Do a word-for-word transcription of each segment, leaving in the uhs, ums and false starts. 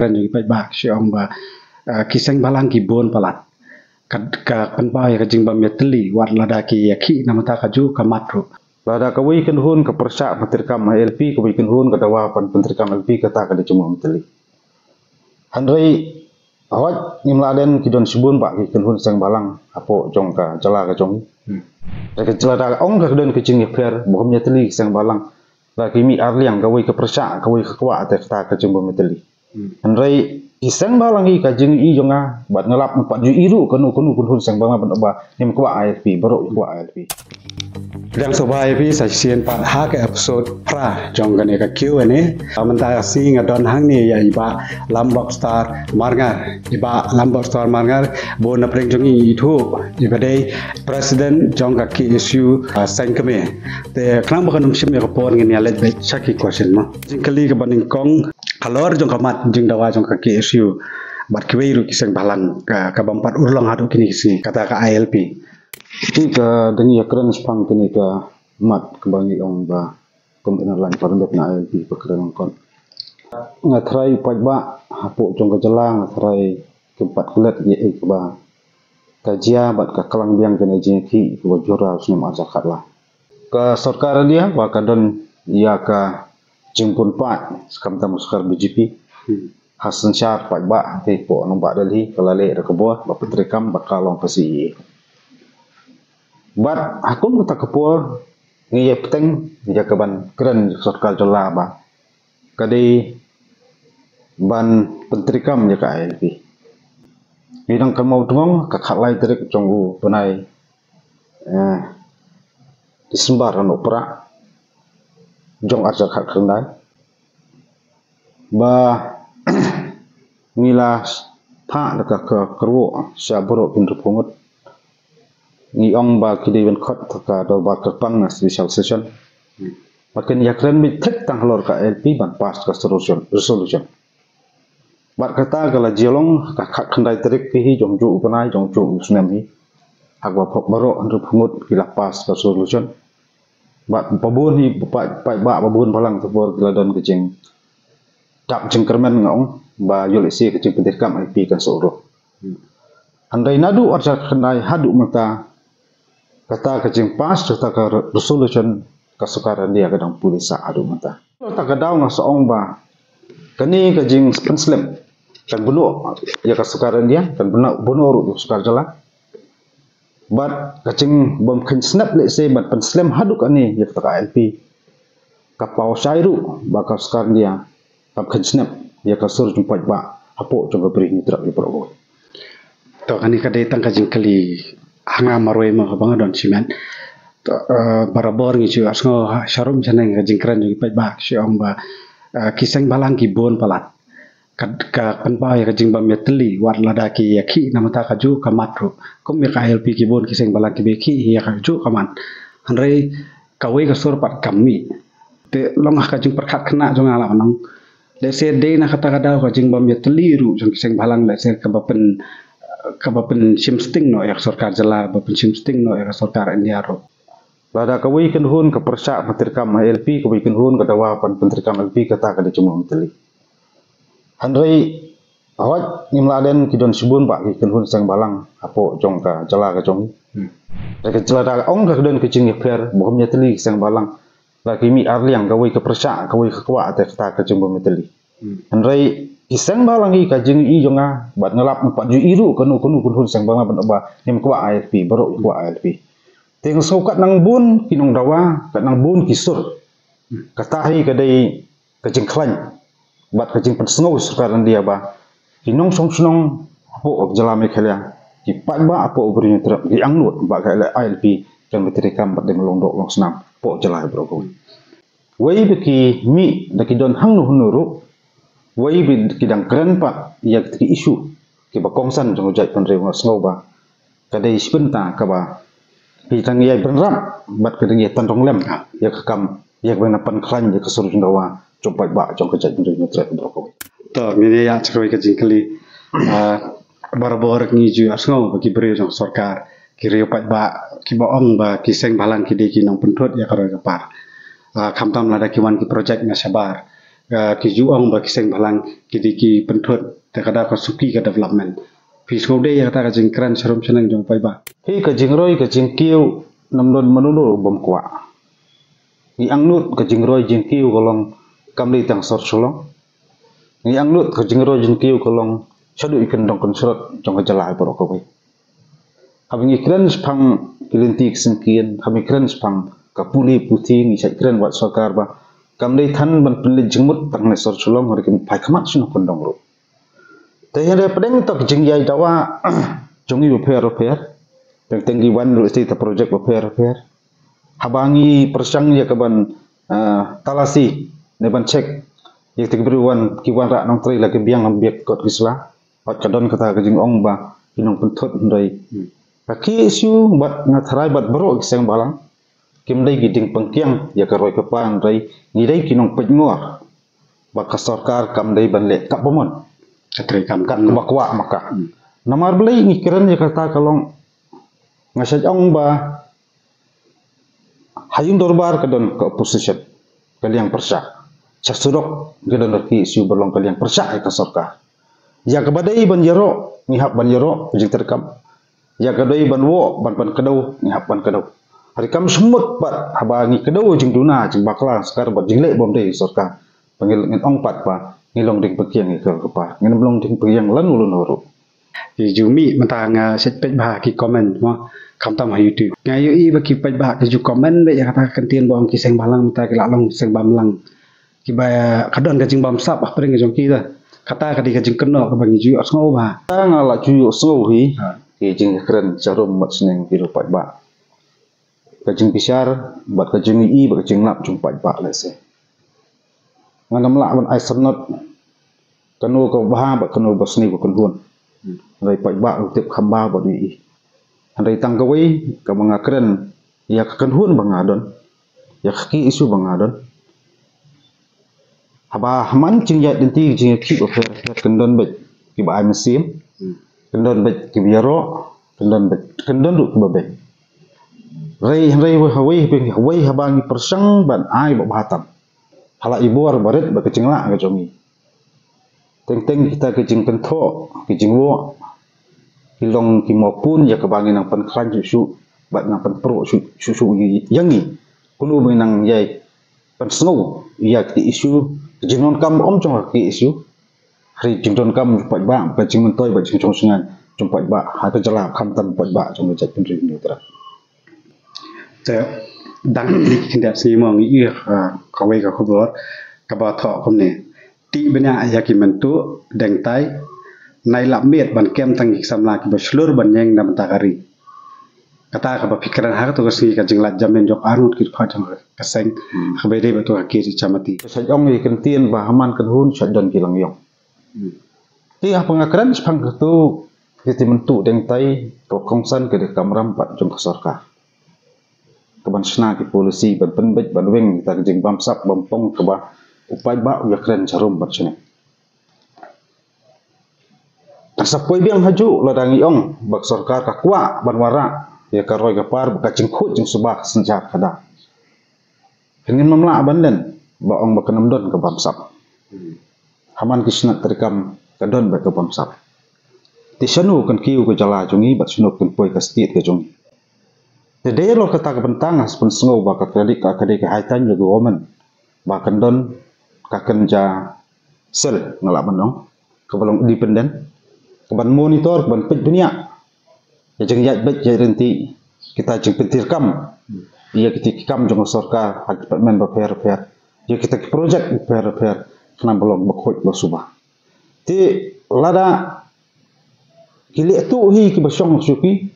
Kan jong ki paidbah ki shu ong ba, ah, ki seng bhalang ki bun palat. Ka, ka pynpaw ïa ka jingbym ïatylli wat lada ki ïakhih na bynta kajuh ka mat ruh. Lada kawei ka kynhun ka pyrshah pyntreikam ha I L P, kawei ka kynhun ka dawa ban pyntreikam I L P, kata ka dei jingbym ïatylli. Hynrei hooid, ngim lah ban ong ki don shibun bah ki kynhun seng bhalang hapoh jong ka jylla ka jong ngi. Hmm. Te ka jylla da ong ka don ka jingïapher, bym ïatylli ki seng bhalang. La ki mih arliang, kawei ka pyrshah, kawei ka kwah, te kata ka jingbym ïatylli. Hmm. Hynrei ki seng bhalang hi ka jingïohi jong nga, bad nga lap pat ju ïohi ruh kano kano kynhun seng bhalang ban ong ba ngim kwah I L P, baroh ïa kwah I L P. Pdiang sngewbha ïa phi sa shisien pat ha ka episode phra jong kane ka Q and A. Ah, mynta ka sngi nga don hangne ïa i Bah Lambok Star Marngar. I Bah Lambok Star Marngar, bun na pdeng jong ngi i thuh i ba dei President jong ka K S U, ah, Seng Kmie. Te khnang ba kan ym shim ïa ka por, ngin ïa leit beit sha ki question mo. Jingkylli kaba nyngkong, halor jong ka mat jingdawa jong ka K S U bad kiwei ruh ki seng bhalang, ka, kabym pat urlong haduh kine ki sngi, kata ka I L P. Te ka dang ïakren shaphang kane ka mat kaba ngi ong ba kum inner line permit na I L P ba kren kon. Nga tharai paidbah hapoh jong ka jylla, nga tharai kim pat klet ïa ei kaba ka jia bad ka klang biang kane jingïakhih kaba jur ha u snem arhajar khatlai. Ka sorkar India ba ka don ïa ka jingbun paid, khamtam ka sorkar B J P. Hmm. Ha synshar paidbah, te hapoh nongbah Delhi ka la leh da ka bor ba pyntreikam ba ka long ka C A A. Bad ha kum kata ka por ngi ïa bteng ïa kaban kren sorkar jylla ba ka dei ban pyntreikam ïa ka I L P. Ngi dang kynmaw tngon ka khatlai tarik jong u bnai, eh, December, ano pra jong arhajar khatkhyndai. Ba ngi la phah da ka, ka kyrwoh sha baroh ki hynriewphew ngut. Ngi ong ba ki dei ban khot ka dorbar kyrpang na special session. Ba kin ïakren beit thik tang halor ka I L P ban pass ka resolution, resolution. Bad kata ka la jia long ka khatkhyndai tarik hi jong juh u bnai, jong juh u snem hi. Ha kaba baroh hynriewphew ngut ki la pass ka resolution. Bad babun hi, paid, paidbah babun bhalang te por ki la don ka jing dap jingkyrmen, nga ong ba ïoh lehse ka jingpyntreikam I L P kan suk ruh. Hynrei naduh arhajar khatkhyndai haduh mynta, kata ka jingpass jong kata ka re-, resolution ka sorkar India ka dang pule sah haduh mynta. Kata ka daw nga sa ong ba kane ka jingpynslem kan bun ïa ka sorkar India, kan bun, bun ruh ïa ka sorkar jylla. Bad ka jingbym kheiñ snep lehse ban pynslem haduh kane ïa kata ka I L P ka paw shai ruh ba ka sorkar India kam kheiñ snep ïa ka sur jong paidbah hapoh jong ka Bri Hynñiewtrep baroh kawei. To, kane ka dei tang ka jingkylli ha nga marwei mo, kaba nga don shimet. To, eh, barabor ngi ju ïohsngew ha, sharum shaneng ka jingkren jong ki paidbah, ki shu ong ba, eh, ki seng bhalang ki bun palat. Ka, ka pynpaw ïa ka jingbym ïatylli wat lada ki ïakhih na bynta kajuh ka mat ruh. Kum ïa ka I L P ki bun ki seng bhalang kiba ïakhih ïa kajuh ka mat. Hynrei kawei ka sur pat kam mih. Te long ha ka jingpyrkhat khynnah jong nga la nang. Lehse dei na kata ka daw ka jingbym ïatylli ruh jong ki seng bhalang, lehse kaba pyn, kaba pynshim sting noh ïa ka sorkar jylla, ba pynshim sting noh ïa ka sorkar India ruh. Lada kawei ka kynhun ka pyrshah pyntreikam ha I L P, kawei ka kynhun ka dawa ban pyntreikam ha I L P, kata ka dei jingbym ïatylli. Hynrei hooid, ngim lah ban ong ki don shibun bah ki kynhun seng bhalang hapoh jong ka jylla ka jong ngi. Hmm. Te ka jylla da ong ka don ka jingïapher, bym ïatylli ki seng bhalang. La ki mih arliang, kawei ka pyrshah, kawei ka kwah, te kata ka jingbym ïatylli. Hmm. Hynrei ki seng bhalang hi ka jingïohi jong nga, bad nga lap pat ju ïohi ruh kano kano kynhun seng bhalang ban ong ba ngim kwah I L P, baroh ïa kwah I L P. Te nga sngew kat nang bun ki nongdawa, kat nang bun ki sur. Hmm. Kata hi ka dei ka jingkhlaiñ bad ka jingpynsngew sorkar India ba ki nongshong shnong hapoh ka jylla Meghalaya, ki paidbah hapoh u Bri Hynñiewtrep ki angnud ba ka I L P kan pyntreikam bad dei ban long doh long snam hapoh jylla baroh kawei. Wei ba ki mih da ki don hangno hangno ruh, wei ba ki dang kren pat ïa ki issue kiba kongsan jong u jaitbynriew, nga sngew ba ka dei shi bynta kaba ki dang ïai bynrap bad ki dang ïai tynrong lem ïa ka kam, ïa kaba nang pynkhlaiñ ïa ka sur jong dawa jong paidbah jong ka jaitbynriew Hynñiewtrep baroh kawei. To, ngin ïa ïa sha kawei ka jingkylli. Ah, barabor ngi ju ïohsngew ba ki briew jong sorkar, ki riew paidbah kiba ong ba ki seng bhalang ki dei ki nongpynthut ïa ka roi ka par. Ah, khamtam lada ki wan ki project na shabar. Ki ju ong ba ki seng bhalang ki dei ki pynthut, te ka daw ka suki ka development. Phi sngewdei ïa kata ka jingkren sharum shaneng jong u paidbah? Phi, ka jingroi ka jingkiew nam don mano mano ruh bym kwah. Ngi angnud ka jingroi jingkiew ka long kam dei tang sor Shillong. Ngi angnud ka jingroi jingkiew ka long shaduh i kyndong kynshrot jong ka jylla baroh kawei. Haba ngi kren shaphang ki lynti ki syngkien, haba ngi kren shaphang ka pule puthi, ngi shait kren bad sorkar ba kam dei than ban pynleit jingmut tang na sor Shillong, hynrei kin phai khmat shano kyndong ruh. Te hynrei pdeng tok jingïai dawa jong ngi bapher bapher, teng teng ki wan ruh ïa ki project bapher bapher. Haba ngi pyrshang ïa ka ban, ah, talasi ne ban check ïa kita ki briew wan, ki wanrah nongtrei la ki biang lam biang kot ki sla. Bad ka don kata ka jingong ba ki nongpynthut, hynrei ka K S U bad nga tharai bad baroh ki seng bhalang kim dei ki dieng pynkiang ïa ka roi ka par, hynrei ngi dei ki nongpeitngor ba ka sorkar kam dei ban leh kaba mon, ka trei kam kaba kwah ma ka. Namar balei ngi kren ïa kata ka long, nga shait ong ba ha ïing dorbar ka don ka opposition, ka liang pyrshah. Sha surok ka don ka K S U ba long ka liang pyrshah ïa ka sorkar. Ïa kaba dei ban ïaroh ngi hap ban ïaroh, ka jingtreikam. Ïa ka dei ban woh, ban, ban kdew ngi hap ban kdew. Hynrei kam shym mut pat haba ngi kdew jingduna jingbakla sorkar bad jingleh bym dei sorkar ba ngin ong pat ba ngi long dieng pynkiang ïa ka roi ka par. Ngin ym long dieng pynkiang lano lano ruh. Ki ju mih mynta, nga shait peit bha ki comment mo, khamtam ha YouTube. Nga ïohi ba ki paidbah ki ju comment bha ïa kata ka kyntien ba ong ki seng bhalang mynta ki la long seng bamlang. Kiba ka don ka jingbamsap hapdeng ka jong ki, ta kata ka dei ka jingkynnoh kaba ngi ju ïohsngew bha. Nga la ju ïohsngew hi ki jingkren sharum bad shaneng ki ruh paidbah. Ka jingbishar bad ka jingïohi bad ka jinglap jong paidbah lehse. Ngan ym lah ban ai syrnod kano kaba bha bad kano ba sniew ka kynhun. Hynrei paidbah u tip kham bha bad u ïohi. Hynrei tang kawei kaba nga kren ïa ka kynhun ba nga don, ïa ka K S U ba nga don. Haba ha man jingïaid lynti jingïakhih bapher bapher kan don beit kiba ai mynsiem, kan don beit kiba ïaroh, kan don beit, kan don ruh kiba beit. Hynrei, hynrei hawei, hawei, hawei haba ngi pyrshang ban ai ba bha tam, ha la i bor barit bad ka jinglah ka jong ngi. Teng teng kita ki jingkynthoh, ki jingwoh ki long ki mawpun ïa kaba ngi nang pynkhlaiñ shuh shuh bad nang pynpruh shuh shuh shuh ïa ngi. Kumno ba ngi nang ïai pynsngew ïa ki issue, ki jingdonkam ym jong ki issue. Hynrei jingdonkam jong paidbah, ka jingmyntoi bad jingjong shngaiñ jong paidbah ha ka jylla, khamtam paidbah jong ka jaitbynriew Hynñiewtrep. Te dang kine ki khyndiat sngi mo ngi ïohi, ah, kawei ka khubor kaba thoh kumne: Tih bniah ïa ki myntuh dengtai, nai lap miet ban kem tang ki samla kiba shlur ban ïeng na bynta ka ri. Kata kaba phi kren ha kato ka sngi ka jinglait jamin jong arngut ki dkhot jong ka seng, hmm, kaba ïadei bad kato ka case Chamati. Shait ong ïa ki kyntien ba ha man kynhun shait don ki langïong. Hmm. Te haba nga kren shaphang kato ka tih myntuh dengtai, ka kongsan ka dei ka kamram pat jong ka sorkar. Ka ban shna ki policy ban pynbeit ban weng kita ki jingbamsap bymhok kaba u paidbah u ïakren sharum bad shaneng. Tang sa poi biang hajuh lada ngi ong ba ka sorkar ka kwah ban wanrah ïa ka roi ka par bad ka jingkhuid jingsuba ka synshar khadar. Ngin ym lah ban len ba ong ba kan ym don ka bamsap. Ha man ki shnat treikam ka don beit ka bamsap. Te shano kan kiew ka jylla jong ngi bad shano kan poi ka state ka jong ngi? Te dei halor kata ka bynta nga sa pynsngew ba ka kredit ka, ka dei ka high time ïa ka government ba kan don ka kynja cell, nga lah ban ong, kaba long independent, ka ban monitor, ka ban peit bniah ïa jingïaid beit ïaid ryntih kita jingpyntreikam ïa kita ki kam jong ka sorkar ha ki department bapher bapher, ïa kita ki project bapher bapher, khnang ba long ba khuid ba suba. Te lada ki leh tuh hi kiba shong ha shuki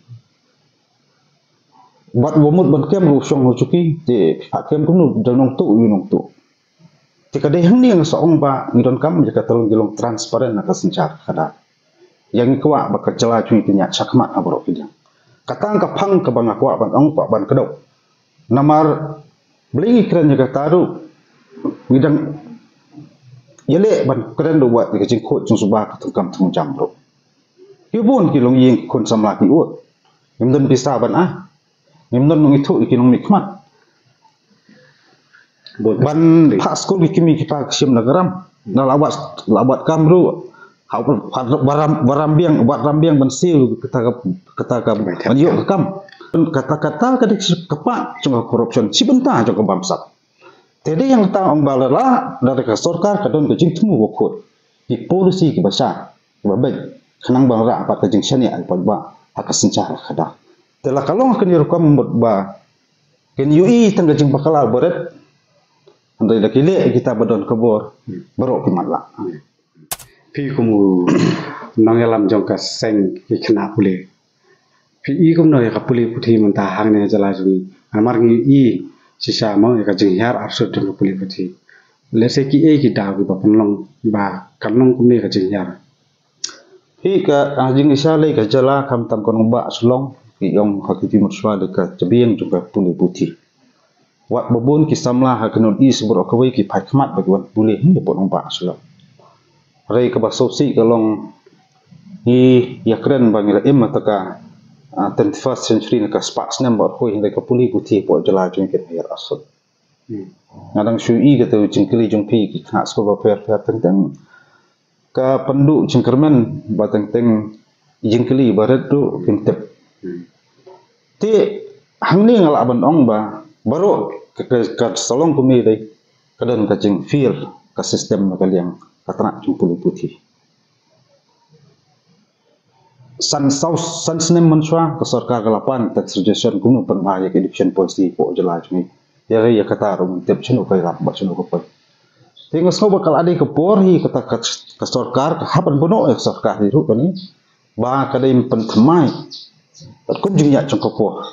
bad uba mut ban kem ruh u shong ha shuki, te ha kem kumno, da nongtuh ïa u nongtuh. Te ka dei hangne nga sa ong ba ngi donkam ïa ka, ka long, ka long transparent na ka synshar khadar. Ïa ngi kwah ba ka jylla jong ngi kan ïaid shakhmat ha baroh ki liang. Kata ka phang kaba nga kwah ban ong, kwah ban kdew. Namar balei ngi kren ïa kata ruh, ngi dang ïaleh ban kren ruh wat ïa ka jingkhuid jingsuba ka thungkam thungjam ruh. Ki bun ki longïing ki khun samla ki ud, ngim don pisa ban ai, ngim don nongithuh ïa ki nongmihkhmat. Ban phah skul ki kmie ki kpa ki shim na ka ram. Na la wad, la wad kam ruh. Ha, wad ram, wad ram biang, wad ram biang ban siew kata ka, kata ka ban ïoh ka kam. Kata, kata ka dei ka pah jong ka corruption. Shi bynta jong ka bamsap. Te dei ïa kata ong ba la, la da ka sorkar ka don ka jingthmu ba khuid. Ki policy kiba sha, kiba beit. Khnang ban rah pat ka jingshaniah ba, ba ha ka synshar khadar. Te la ka long kane rukom mut ba kin ïohi tang ka jingbakla barit. Hynrei da ki leh kita ba don ka bor, baroh ki matlah. Phi kum u nongïalam jong ka seng ki khynnah pule, phi i kumno ïa ka pule puthi mynta hangne ha jylla jong ngi? Namar ngi i shisha mo ïa ka jinghiar arsut jong ka pule puthi. Lehse kiei ki daw kiba pynlong ba kan long kumne ka jinghiar? Hi ka, ah, jingïaishah lei ka jylla khamtam ka nongbah Shillong, ki ong ha ki jingmut shuwa da ka jabieng jong ka pule puthi. Wat ba bun ki samla ha ka North East baroh kawei ki phai khmat ba ki wan pule hi hapoh nongbah Shillong. Hynrei kaba sngewsih ka long ngi ïakren ba ngi la im ha ka, ah, twenty-first century na ka spah snem ba khuid hynrei ka pule puthi hapoh jylla jong ngi ka hiar arsut. Nga dang shu i kata ka jingkylli jong phi ki khynnah skul bapher bapher teng teng. Ka pynduh jingkyrmen ba teng teng jingkylli ba rit ruh kim tip. Te hangne nga lah ban ong ba baroh ka, ka, ka Shillong kumne dei ka don ka jingfail ka system na ka liang ka tnat jong pule puthi. San saw, san snem mynshuwa ka sorkar ka la pan ka suggestion kumno pynbha ïa ka education policy hapoh jylla jong ngi. Ïa, ïa kata ruh ngim tip shano ka ïarap bad shano ka poi. Te nga sngew ba ka la dei ka por hi kata ka, ka sorkar ka hap ban buh noh ïa ka sorkar hi ruh kane ba ka dei pynthymmai. Bad kum jingïaid jong ka por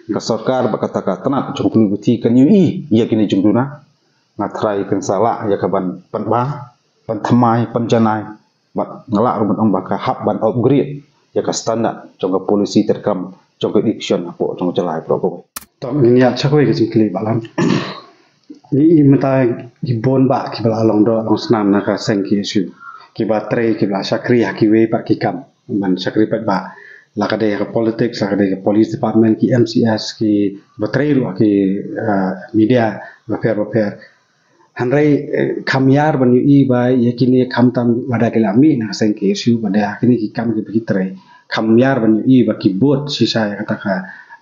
ka sorkar bad kata ka tnat jong pule puthi kan ïohi ïa kine jingduna. Nga tharai kan sa lah ïa ka ban pynbha, pynthymmai, pynjanai. Bad nga lah ruh ban ong ba ka hap ban upgrade ïa ka standard jong ka policy treikam jong ka education hapoh jong ka jylla baroh kawei. To ngin ïa shakri ka jingkylli ba lan. Ngi i mynta ki bun bah kiba la long doh long snam na ka seng K S U kiba trei kiba la shakri ha kiwei pat ki kam ban shakri pat ba la ka dei ha ka politics la ka dei ka police department ki M C S kiba trei ruh ha ki, eh, media bapher bapher. Hynrei, eh, kham ïar ban ïohi ba ïa kine khamtam lada ki la mih na ka seng K S U ba dei ha kine ki kam kiba ki trei. Kham ïar ban ïohi ba ki bud shisha ïa kata ka,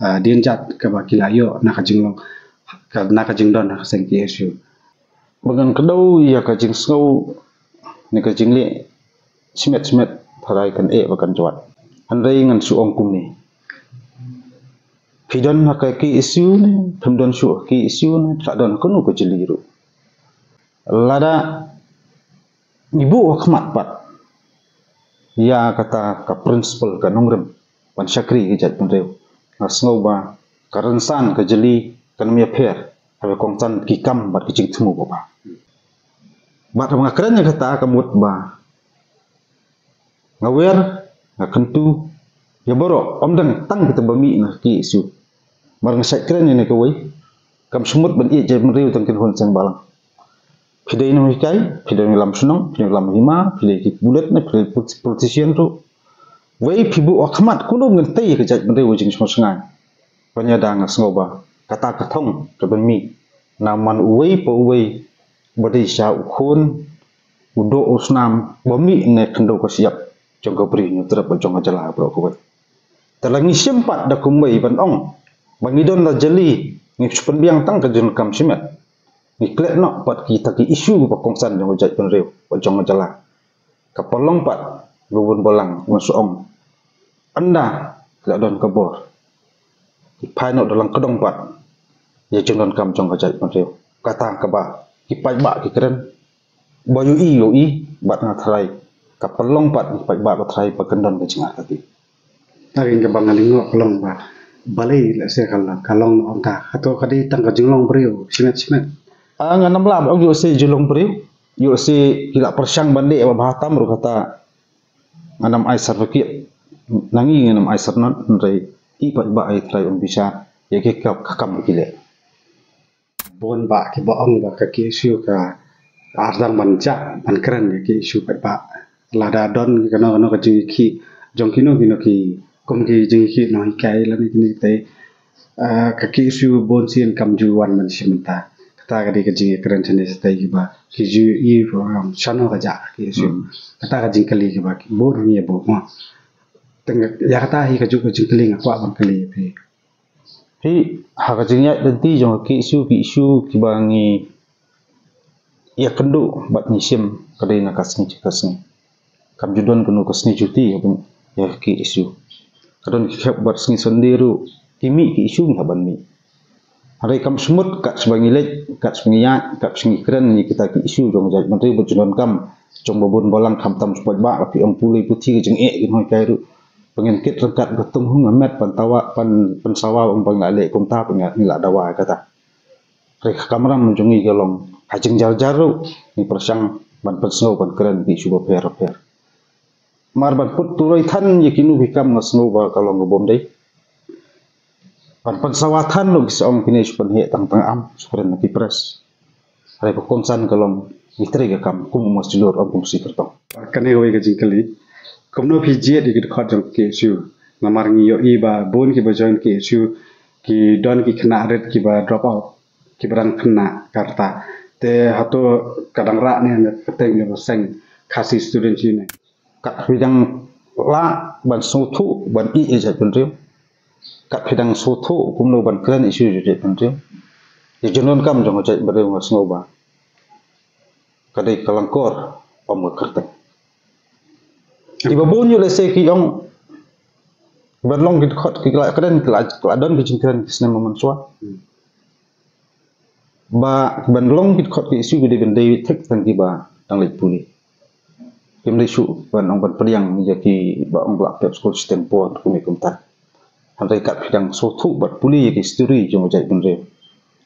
ah, dienjat kaba ki la ïoh na ka jinglong, ka, na ka jingdon na ka seng K S U. Ba ngan kdew ïa ka jingsngew ne ka jingleh shimet shimet tharai kan eh ba kan jwat. Hynrei ngan shu ong kumne. Phi don ha ka K S U ne, phim don shuh ha ka K S U ne, phi la don ha kano ka jylliew ruh. Lada ngi buh ha khmat pat ïa kata ka principle ka nongrim ban shakri ka jaitbynriew, nga sngew ba ka rynsan ka jylliew kan ym ïapher haba kongsan ki kam bad ki jingthmu ba bha. Bad haba nga kren ïa kata ka mut ba nga wer, nga kyntu ïa baroh, ym dang tang kita ba mih na K S U. Mar nga shait kren ïa kane kawei, kam shym mut ban ïeit jaitbynriew tang kin hun seng balang. Phi dei nonghikai, phi dei nongïalam shnong, phi dei nongïalam hima, phi dei ki pulit ne phi dei politi-, politician ruh. Wei phi buh ha khmat kumno ngin tei ïa ka jaitbynriew ha jingsngewsngai. Ban ïada nga sngew ba kata ka thong ka ban mih na man uwei pa uwei ba dei sha u khun, u doh u snam ba mih na khyndew ka shyiap jong ka Bri Hynñiewtrep bad jong ka jylla baroh kawei. Te la ngi shim pat da kumwei ban ong ba ngi don la jylliew, ngi shu pynbiang tang ka jingkam shimet. Ngi klet noh pat kita ki issue ba kongsan jong ka jaitbynriew bad jong ka jylla. Ka pynlong pat ba bun balang ngan shu ong, ynda ki la don ka bor, ki phai noh da lang kdong pat ïa jingdonkam jong ka jaitbynriew. Kata kaba ki paidbah ki kren, ba ïohi ïohi, bad nga tharai ka pynlong pat ki paidbah ba tharai ba kan don ka jingartatien. Tang kaba nga lyngngoh ka long ba balei lehse ka long, ka long ong ka, hato ka dei tang ka jinglong briew shimet shimet? Ah, ngan ym lah ban ong ïoh se jinglong briew, ïoh se ki la pyrshang ban leh ba bha tam ruh kata ngan ym ai certificate. Na ngi ngan ym ai cert, hynrei i paidbah i trai un bishar ïa ki ka, ka kam ki leh. Bun bah kiba ong ba ka K S U ka ardang ban jah ban kren ïa ka K S U paidbah. Lada don kano kano ka jingïakhih jong kino kino ki kum ki jingïakhih nonghikai lane kine kitei, ah, ka K S U bun sien kam ju wan ban shim bynta. Kata ka dei ka jingkren shane shatai kiba ki ju i, um, shano ka jah ki issue. Hmm. Kata ka jingkylli kiba ki bun ruh ngi ïa buh mo. Teng ïa kata hi ka juk ka jingkylli nga kwah ban kylli ïa phi. Phi, ha ka jingïaid lynti jong ka issue, ki issue kiba ngi ïakynduh bad ngi shim ka dei na ka sngi sha ka sngi. Kam ju don kano ka sngi juti ïa ki issue. Ka don ki khep bad sngi Sunday ruh ki mih ki issue ngi hap ban mih. Hynrei kam shmut kat shaba ngi leit, kat shaba ngi ïaid, kat shaba ngi kren ïa kita ki issue jong ka jaitbynriew bad jingdonkam jong ba bun balang khamtam sha paidbah, la phi ong pule puthi ka jingeh ki nonghikai ruh. Ba ngin kit ryngkat ba tung hung ha met ban tawa, ban pynsawa ong ba ngi la leh kumta, ba ngi la dawa ïa kata. Hynrei ka kamram jong ngi ka long ha jingjar jar ruh ngi pyrshang ban pynsngew ban kren ki issue bapher bapher. Mar ban put turoi than ïa kino ki kam nga sngew ba ka long ka bym dei. Ban pynsawa than ruh ki sa ong kine shu pynheh tang tang am, shu kren na ki press. Hynrei ka kongsan ka long ngi trei ka kam kum u Mawsilut, ong kum u Syiemkyrtong. Kane kawei ka jingkylli. Kumno phi jied ïa ki dkhot jong ka K S U? Namar ngi ïohi ba bun kiba join K S U ki don ki khynnah rit kiba drop out, kiba dang khynnah ka rta. Te hato ka dang rah ne ka kyrteng jong ka seng Khasi Students Union? Kat phi dang lah ban sngewthuh ban ïeh ïa jaitbynriew, kat phi dang sngewthuh kumno ban kren issue ïa jaitbynriew, ïa jingdonkam jong ka jaitbynriew nga sngew ba ka dei ka lyngkor, ym ka kyrteng. Kiba bun ïoh lehse ki ong ban long ki dkhot ki la kren, ki la, ki la don ki jingkren ki snem mynshuwa. Ba ban long ki dkhot ki issue ki dei ban dei thik tang kiba dang leit pule. Kim dei shuh ban ong ban pdiang ïa kiba ong ba la pep skul shiteng por kumne kumta. Hynrei kat phi dang sngewthuh bad pule ïa ki history jong ka jaitbynriew,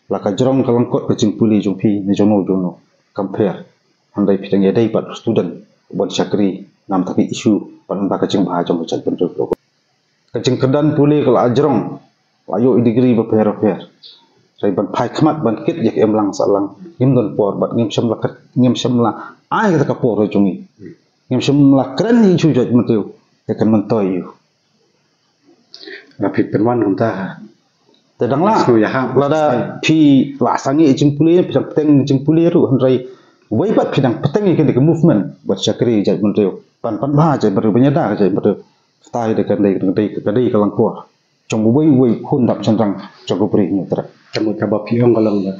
la ka jrong ka lyngkot ka jingpule jong phi ne jongno jongno kam pher. Hynrei phi dang ïadei bad student ban shakri, namar ki issue ban ong ba ka jingbha jong ka jaitbynriew. Ka jingkyrdan pule ka la jrong, la ïoh i degree bapher bapher. Hynrei ban phai khmat ban kit ïa ka imlang sahlang ngim don por bad ngim shym la kit, ngim shym la ai kata ka por jong ngi. Ngim shym la kren ïa issue jaitbynriew ïa kan myntoi ïa u. Lada phi pynwan kumta ha. Te dang lah. Sngew ïahap. Lada phi la sangeh ïa jingpule, phi dang bteng ïa jingpule ruh, hynrei wei pat phi dang bteng ïa kane ka movement ban shakri jaitbynriew, ban pynbha jaitbynriew, ban ïada ka jaitbynriew. Kata hi dei ka dei, ka dei, ka dei ka lyngkor jong uwei uwei u khun dap shynrang jong ka Bri Hynñiewtrep. Ka mut kaba phi ong ka long ba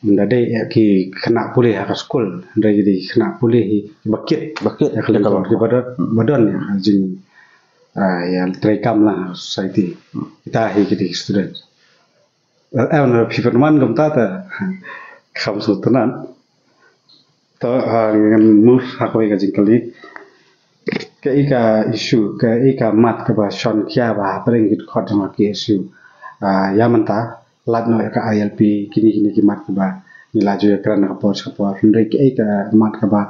ynda dei ïa ki khynnah pule ha ka skul, hynrei ki dei ki khynnah pule hi ba kit, ba kit ïa ka lyngkor, ki ba don, ba don ïa ka jing, ah, ïa treikam lang ha society. Kita hi ki dei ki student. Wel, eh, ynda phi pynwan kumta te kham sngewtynnat. To, ah, ngan move ha kawei ka jingkylli. Kaei ka issue, kaei ka mat kaba shon khia ba hapdeng ki dkhot jong ka K S U, ah, ïa mynta, lait noh ïa ka I L P, kine kine ki mat kaba ngi la ju ïakren na ka por sha ka por. Hynrei kaei ka mat kaba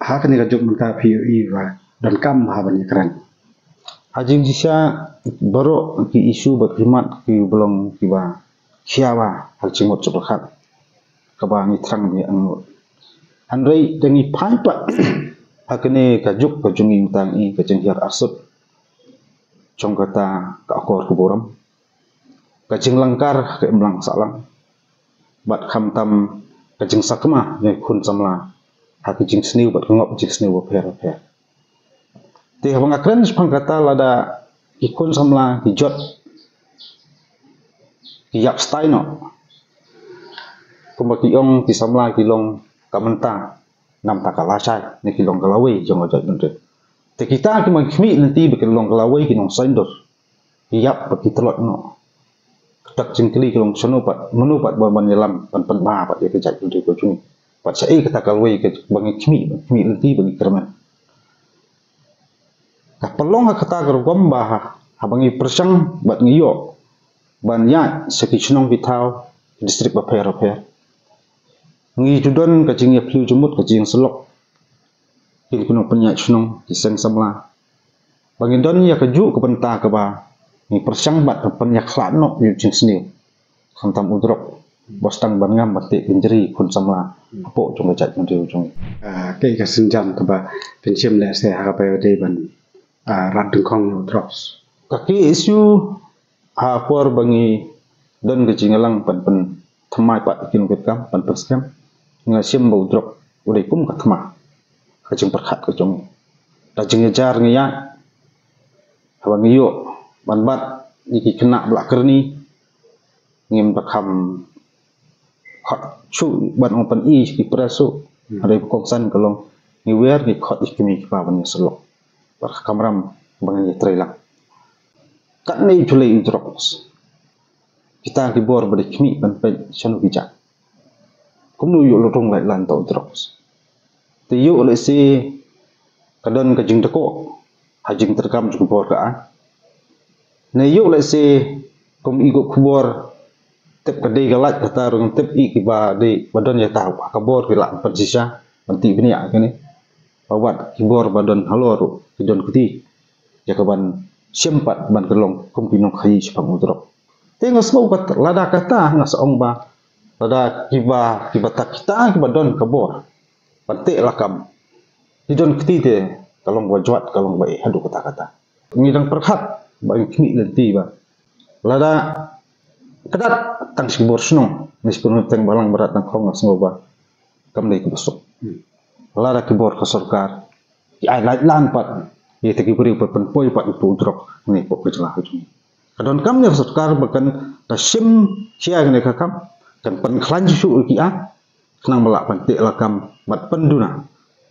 ha kane ka juk mynta phi ïohi ba donkam bha ban ïakren? Ha jingshisha baroh ki issue bad ki mat kiba long kiba khia bha ha ka jingmut jong ka khmat kaba ngi thrang ban ïa angnud. Hynrei da ngi phai pat ha kane ka juk ka jong ngi mynta ngi ka jinghiar arsut jong kata ka akor ka burom, ka jinglangkar ka imlang sahlang, bad khamtam ka jingsakma jong ki khun samla ha ki jingsniew bad ka ngop jingsniew bapher bapher. Te haba nga kren shaphang kata, lada ki khun samla ki jot, ki ïap stai noh, kumba ki ong ki samla ki long ka mynta, namar ka lashai ne ki long ka lawei jong ka jaitbynriew. Te kita ki nongkhmih lynti ba ki long ka lawei, ki nongsaiñdur, ki ïap bad ki tlot noh. Kata ka jingkylli ka long shano pat, mano pat ba ban ïalam ban pynbha pat ïa ka jaitbynriew ka jong ngi? Bad shaei kata ka lawei kaba ngi khmih, khmih lynti ba ngi kyrmen? Ka pynlong ha kata ka rukom ba ha, haba ngi pyrshang bad ngi ïoh ban ïaid sha ki shnong ki thaw, ki district bapher bapher, ngi ju don ka jingïaphylliew jingmut, ka jingïasyllok kin ki nongpynïaid shnong, ki seng samla, ba ngin don ïa kajuh ka bynta kaba ngin pyrshang bad ka pynïakhlad noh ïa u jingsniew, khamtam u drok, ba sdang ban ngam ban teh kynjri khun samla hapoh jong ka jaitbynriew jong ngi. Ah, kaei ka sienjam kaba phin shim lehse ha kaba ïadei ban, ah, rat dyngkhong ïa u drugs? Ka K S U ha por ba ngi don ka jingïalang ban pyn, thymmai pat ïa ki nongkitkam ban pynskhem. Nga shim ba u drok u dei kum ka thma ha jingpyrkhat ka jong ngi. Da jingïajar ngi ïaid, haba ngi ïoh ban bat ïa ki khynnah ba la kyrni, ngim da kham khot shuh ban ong pyni ki press shuh. Hynrei ba kongsan ka long ngi wer, ngi khot ïa ki kmie ki kpa ban ïasyllok bad ka kamram ba ngin ïatreilang. Katne u jlei u drugs, kita ki bor ba dei khmih ban peit shano ki jah. Kumno ïoh la rung lait lan tau drugs? Te ïoh lehse ka don ka jingdkoh ha jingtyrkam jong ka bor ka aiñ. Ne ïoh lehse kum i ko khubor, tip ka dei ka lait kata ruh, tip i kiba dei ba don ïa ta ha ka bor ki lah ban pynshisha ban tih bniah kane. Ba wat ki bor ba don halor ruh ki don kti ïa ka ban shim pat ban ka long kum ki nongkhaïi shaphang u drok. Te nga sngew kat lada kata nga sa ong ba lada kiba, kiba tak kita kiba don ka bor ban teh lakam ki don kti, te ka long ba jwat, ka long ba eh haduh katta katta. Ngi dang pyrkhat ba ngi khmih lynti ba lada ka dat tang shi bor shnong ne shi bor teng balang barat dang khong, nga sngew ba kam dei kaba suk. Lada ki bor ka sorkar ki ai lait lan pat ïa kita ki briew ba pynpoi pat ïa u drok ne pok ka jylla ka jong ngi. Ka donkam ne ka sorkar ba kan da shim khia kane ka kam, kan pynkhlaiñ shuh ïa ki aiñ khnang ba lah ban teh lakam bad pynduna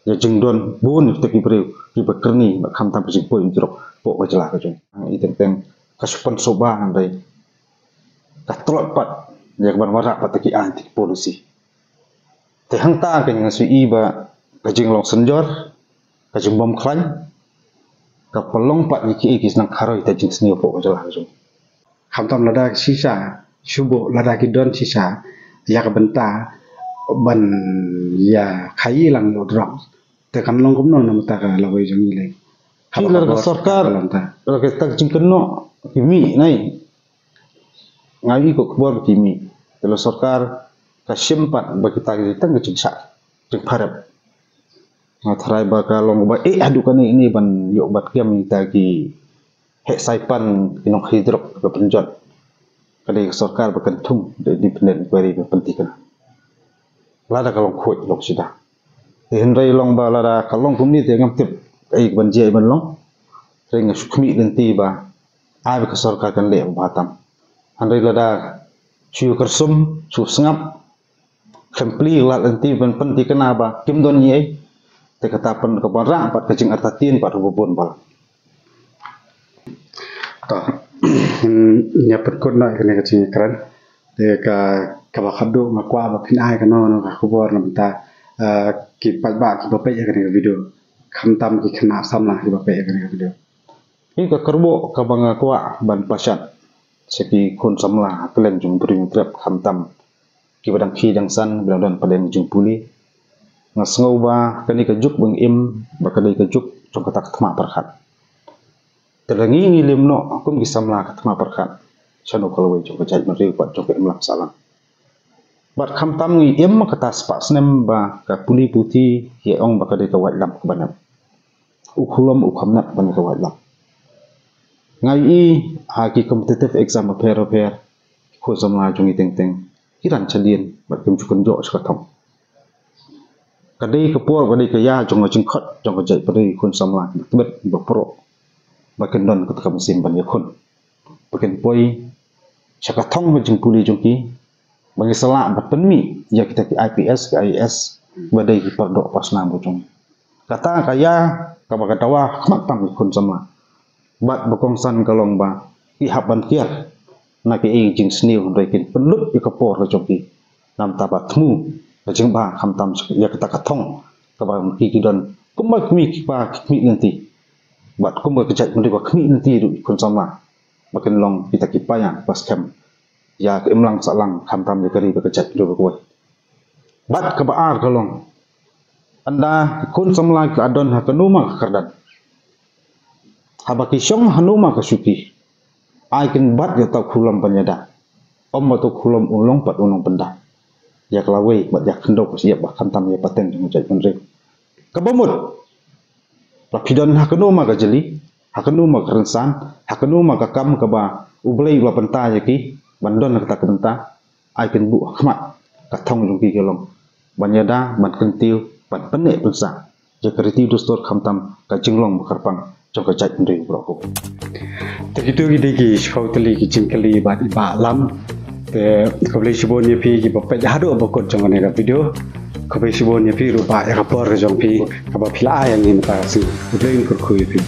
ïa jingdon bun ïa kita ki briew kiba kyrni bad khamtam ka jingpoi u drok pok ka jylla ka jong ngi. Teng teng ka shu pynsuba hynrei ka tlot pat ïa ka ban wanrah pat ïa ki aiñ, ïa ki policy. Te hangta ka nga shu i ba ka jinglong synjor, ka jingbym khlaiñ ka pynlong pat ïa kiei ki sneng kharoi ïa ka jingsniew pok ka jylla ka jong ngi. Khamtam lada shisha, shu buh lada ki don shisha ïa ka bynta ban ïa khaïi lang ïa u drok, te kan long kumno na bynta ka lawei jong ngi lei? Ki lada ka sorkar, lada ka tak jingkynnoh ki mih nai, nga i ko khubor ba ki mih, te la sorkar ka shim pat ba kita ki tang ka jingshah jingpharep. Nga tharai ba ka long ba eh haduh kane ne ban ïoh ban kem ïa kita ki heh saipan ki nongkhaïi drok ka pynjot. Ka dei ka sorkar ba kan thung da independent inquiry ba pynthikna. Lada ka long khuid long sida. Te hynrei long ba lada ka long kumne te ngam tip ei ban jia ei ban long. Hynrei nga shu khmih lynti ba ai ba ka sorkar kan leh ba tam. Hynrei lada shu kyrsum, shu sngap, khlem plie lad lynti ban pynthikna ba kim don ei ei, te kata pyn ka ban rah pat ka jingartatien pat ruh ba bun balang. To, ïa pynkut noh kane ka jingkren. Te ka, kaba khadduh nga kwah ba phin ai kano kano ka khubor na bynta, eh, ki paidbah kiba peit ïa kane ka video. Khamtam ki khynnah samla kiba peit ïa kane ka video. Hi ka kyrwoh kaba nga kwah ban pashat sha ki khun samla ha kylleng jong u Bri Hynñiewtrep, khamtam kiba dang khie dang san, ba dang don pdeng jingpule. Nga sngew ba kane ka juk ba ngi im, ba ka dei ka juk jong kata ka thma pyrkhat. Te lada ngi, ngi lem noh kum ki samla ka thma pyrkhat, shano ka lawei jong ka jaitbynriew bad jong ka imlang sahlang? Bad khamtam ngi im kata spah snem ba ka pule puthi ki ong ba ka dei ka waitlam kaba nep. U khulom u kham nep ban ka waitlam. Nga ïohi ha ki competitive exam bapher bapher, ki khun samla jong ngi teng teng ki ran shadien bad kim ju kynjoh sha ka thong. Ka dei ka por, ka dei ka ïa jong ka jingkhot jong ka jaitbynriew, ki khun samla kiba tbit, kiba proh, ba kin don kata ka mynsiem ban ïakhun, ba kin poi sha ka thong ka jingpule jong ki, ba ngi sa lah ban pynmih ïa kita ki I P S, ki I A S, ba dei ki pardoh parsnam ka jong ngi. Kata ka ïa kaba ka dawa khmat tam ki khun samla. Bad ba kongsan ka long ba ki hap ban kiar na kiei ki jingsniew, hynrei kin pynlut ïa ka por ka jong ki. Namar ba thmu ka jingbha khamtam ïa kata ka thong kaba ki, ki don kumba ki kmie ki kpa ki khmih lynti. Bad kumba ka jaitbynriew ka khmih lynti ruh ki khun samla, ba kin long kita ki paia ba skhem ïa ka imlang sahlang khamtam ïa ka ri bad ka jaitbynriew kawei. Bad kaba ar ka long, ynda ki khun samla ki la don ha kano ma ka kyrdan, haba ki shong hano ma ka shuki, ai kin bat ïa uta u khulom ban ïada. Ym ba uta u khulom un long pat u nongpyndah ïa ka lawei bad ïa ka khyndew ka shyiap bad khamtam ïa ka pateng jong ka jaitbynriew. Kaba mut, la phi don ha kano ma ka jylli, ha kano ma ka rynsan, ha kano ma ka kam kaba U Blei u la bynta ïa ki ban don ha kata ka bynta, ai pynbuh ha khmat ka thong jong phi ka long ban ïada, ban kyntiew, ban pynneh pynsah ïa ka riti dustur khamtam ka jinglong ba kyrpang jong ka jaitbynriew baroh kawei. Te kito ki dei ki shiphew tylli ki jingkylli bad i Bah Lam. Te khublei shibun ïa phi kiba peit haduh ba kut jong kane ka video. Khublei shibun ïa phi ruh Bah ïa ka por ka jong phi kaba phi la ai ïa ngi mynta ka sngi. Khublei, kyrkhu ïa phi.